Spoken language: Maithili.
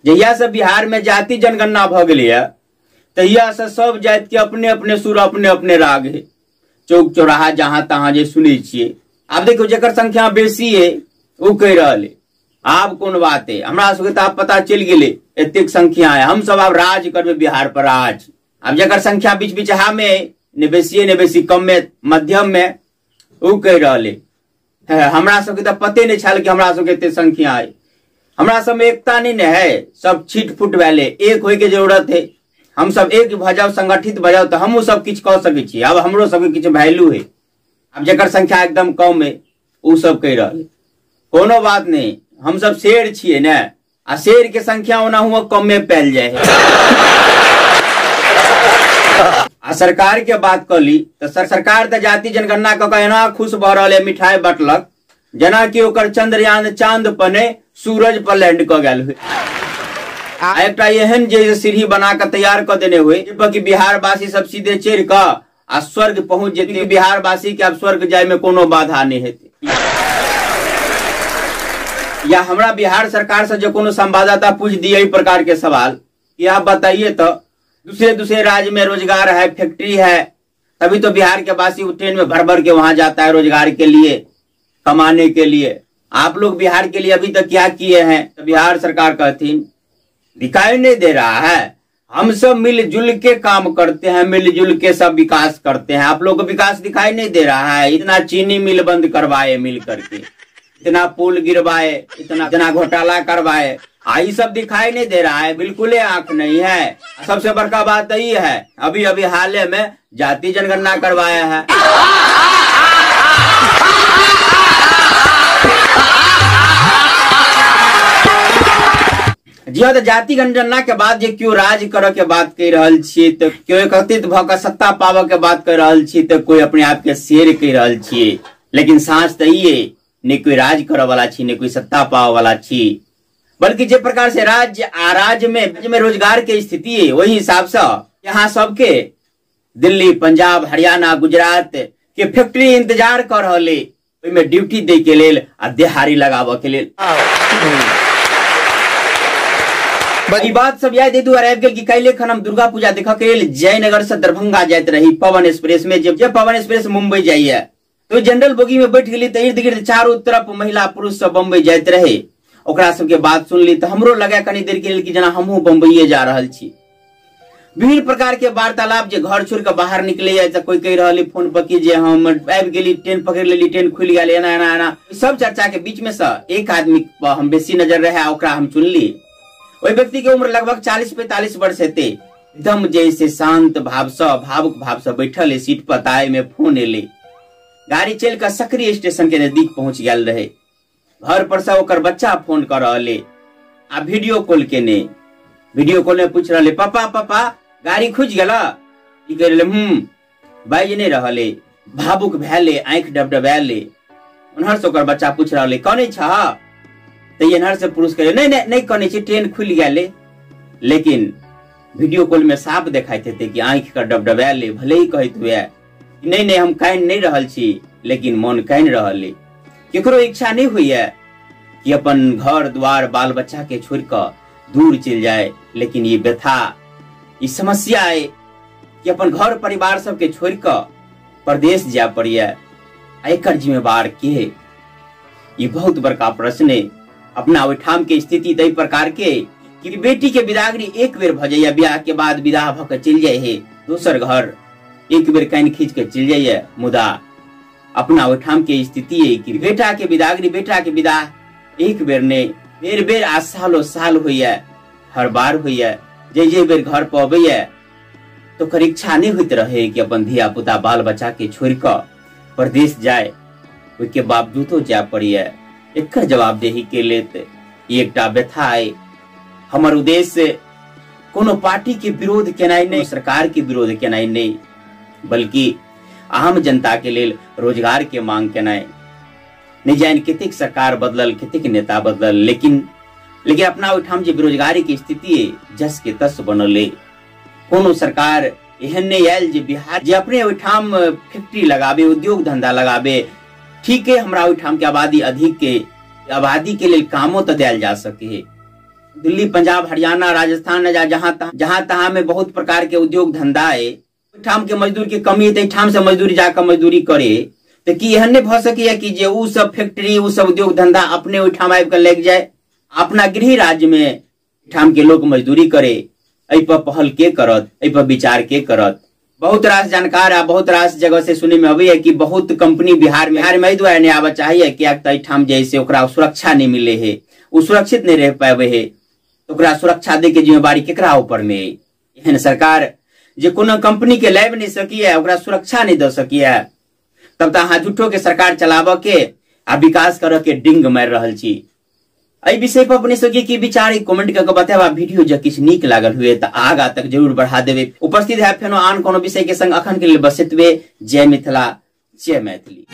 जहिया से बिहार में जाति जनगणना भ गेलैया तहिया से सब जाति के अपने अपने सुर अपने अपने राग है। चौक चौराहा जहां तहां जे सुनै छियै। आब देखियौ जकर संख्या बेसी है ओ कहि रहल है। आब कोन बात है, हमरा सबके तऽ आब पता चलि गेलै एतेक संख्या है, हम सब आब राज करबै बिहार पर राज। आब जकर संख्या बीच बिचहा में है, ने बेसी ने बेसी कम में मध्यम में, ओ कहि रहल है। हमरा सबके तऽ पते नहि छल कि हमरा सबके एते संख्या है। हमरा सबमे एकता नहीं ने है, सब छीट फूट भेले, एक होय के जरूरत है। हम सब एक भऽ जाउ, संगठित भऽ जाउ तऽ हमहूँ सब किछु कऽ सकै छी। आब हमरो सबके किछु वैल्यू है। आब जकर संख्या एकदम कम है ओ सब कहि रहल है। कोनो बात नहीं, हम सब शेर छियै ने, आ शेर के संख्या ओनाहुओ कमे पायल जाय है। आ सरकार के बात कऽ ली तऽ सरकार तऽ जाति जनगणना कऽ के एना खुश भऽ रहल है, मिठाई बँटलक जेनाकि ओकर चंद्रयान चांद पर नहि सूरज पर लैंड कऽ गेल हुए। आ एकटा एहन जे सीढ़ी बना कऽ तैयार कऽ देने हुए जाहि पर कि बिहारवासी सब सीधे चढ़ि कऽ आ स्वर्ग पहुंच जेतै। बिहारवासी के आब स्वर्ग जाय में कोनो बाधा नहीं हेतै। या हमरा बिहार सरकार से जो कोनो संवाददाता पूछ दिए एहि प्रकार के सवाल कि आप बताइए तो दूसरे दूसरे राज्य में रोजगार है, फैक्ट्री है, तभी तो बिहार के वासी ट्रेन में भर भर के वहां जाता है रोजगार के लिए, कमाने के लिए। आप लोग बिहार के लिए अभी तक क्या किए हैं? तो बिहार सरकार कहथिन दिखाई नहीं दे रहा है, हम सब मिलजुल के काम करते हैं, मिलजुल के सब विकास करते हैं, आप लोग को विकास दिखाई नहीं दे रहा है। इतना चीनी मिल बंद करवाए मिल करके, इतना पुल गिरवाए, इतना इतना घोटाला करवाए, आ ये सब दिखाई नहीं दे रहा है, बिल्कुल आंख नहीं है। सबसे बड़का बात यही है, अभी अभी हाल में जाति जनगणना करवाया है। जी हाँ, तो जाति जनगणना के बाद जे केओ राज करऽ के बात कहि रहल छियै, तऽ केओ एकत्रित भऽ कऽ सत्ता पाबऽ के बात कहि रहल छी, तऽ कोई अपने आप के शेर कहि रहल छियै। लेकिन साँच तऽ ई अइ, ने कोई राज करऽ वाला छी, ने कोई सत्ता पाबऽ वाला छी, बल्कि जे प्रकार से राज्य आ राज्य में रोजगार के स्थिति है वही हिसाब से यहाँ सबके दिल्ली, पंजाब, हरियाणा, गुजरात के फैक्ट्री इंतजार कर रहल है ओहिमे ड्यूटी दै के लेल आ देहारी लगाबऽ के लेल। ई बात सब याद एहि दुआरे आबि गेल कि काल्हि एखन हम दुर्गा पूजा देखऽ के लेल जयनगर से दरभंगा जाइत रही पवन एक्सप्रेस में। जे पवन एक्सप्रेस मुंबई जाइए तो जनरल बोगी में बैठ गेली तऽ इर्द गिर्द चारू तरफ महिला पुरुष सब बम्बई जाइत रहे। ओकरा सबके बात सुनली तऽ हमरो लगे कनी देर के लेल कि जेना हमहूँ बम्बईए जा रहल छी। विभिन्न प्रकार के वार्तालाप जे घर छोड़ के बाहर निकले तऽ कोई कहि रहल फोन पर कि जे हम आबि गेली, ट्रेन पकड़ लेली, ट्रेन खुलि गेल, एना एना एना। सब चर्चा के बीच में से एक आदमी पर हम बेसी नजर रहे, ओकरा हम चुनली। ओहि व्यक्ति के उम्र लगभग 40-45 वर्ष हेतै। एकदम जैसे शांत भाव से, भावुक भाव से बैठल है सीट पर, ताए में फोन एले। गाड़ी चलि कऽ सकरी स्टेशन के नजदीक पहुंच गेल रहे। घर पर से ओकर बच्चा फोन कर रहले आ वीडियो कॉल केने। वीडियो कॉल में पूछ रहले, पापा पापा गाड़ी खुजि गेल? ई कहि रहले बाजि नहि रहले, भावुक भेले, आँखि डबडबायले। उन्हर से ओकर बच्चा पूछ रहले, कनै छह? तऽ एन्हर से पुरुष कहे, नहीं नहीं नहीं कनै छी, ट्रेन खुलि गेले। लेकिन वीडियो कॉल में साफ देखाइत हेतै कि आँखि के डबडबायले, भले ही कहैत हुए नहीं नहीं हम कानि नहीं रहल छी, लेकिन मन कानि रहल अइ। केकरो इच्छा नहीं होइए कि अपन घर द्वार बाल बच्चा के छोड़ कऽ दूर चलि जाए, लेकिन ये व्यथा, ई समस्या अइ कि अपन घर परिवार सबके छोड़ कऽ परदेश जाय पड़ैए। आ एकर जिम्मेवार के? ई बहुत बड़का प्रश्न अइ। अपना ओहिठाम के स्थिति ताहि प्रकार के कि बेटी के विदागरी एक बेर भऽ जाइए, ब्याह के बाद विदाह भऽ कऽ चलि जाइ है दोसर घर, एक बेर कानि खींच के चलि जाइए। मुदा अपना ओहिठाम के स्थिति अइ कि बेटा के विदागरी, बेटा के विदाह एक बेर नहि, बेर बेर आ सालो साल होइए, हर बार होइए। जे जे बेर घर पर अबैए तो ओकर इच्छा नहीं होइत रहे कि अपन धिया पुता बाल बच्चा के छोड़ कऽ परदेश जाए, ओहिके बावजूदो जाय पड़ैए। एकर जवाबदेही के लेत ई एकटा व्यथा अइ। हमर उद्देश्य कोनो पार्टी के विरोध केनाइ नहि, सरकार के विरोध केनाइ नहि, बल्कि आम जनता के लेल रोजगार के मांग केनाइ। नहि जानि कतेक सरकार बदलल, कतेक नेता बदलल, लेकिन लेकिन अपना ओहिठाम जे बेरोजगारी के स्थिति अइ जस के तस बनल अइ। कोनो सरकार एहन नहि आयल जे बिहार जे अपने ओहिठाम फैक्ट्री लगाबे, उद्योग धंधा लगाबे। ठीक है, हमरा ओहिठाम के आबादी अधिक के, आबादी के लेल कामो तऽ देल जा सके है। दिल्ली, पंजाब, हरियाणा, राजस्थान जहां जहां तहां में बहुत प्रकार के उद्योग धंधा है, ओहिठाम के मजदूर के कमी है, एहिठाम से मजदूरी जाकर मजदूरी करे, तो की एहन नहीं भऽ सकैया कि जे उ सब फैक्ट्री उ सब उद्योग धंधा अपने ओहिठाम आबि के लागि जाए, अपना गृह राज्य में ठाम के लोग मजदूरी करे? एहि पर पहल के करत, एहि पर विचार के करत? बहुत रास जानकार आ बहुत रास जगह से सुने में अबैया कि बहुत कंपनी बिहार में एहि दुआरे नहीं आबऽ चाहिए कियाक तऽ एहिठाम जे से ओकरा सुरक्षा नहीं मिले है, ओ सुरक्षित नहीं रह पाबे है। ओकरा सुरक्षा दे के जिम्मेवारी केकरा ऊपर में? एहन सरकार जे कोनो कंपनी के लाबि नहीं सकिए, ओकरा सुरक्षा नहीं दऽ सकिए, तब तऽ अहाँ झूठो के सरकार चलाबऽ के आ विकास करऽ के डिंग मारि रहल छी। एहि विषय पर अपने सबके की विचार कमेंट करके बतायब। आ वीडियो जब किछु नीक लागल हुए तऽ आगा तक जरूर बढ़ा देबै। उपस्थित है फेनो आन कोनो विषय के संग, अखन के लेल बस एतबे। जय मिथिला, जय मैथिली।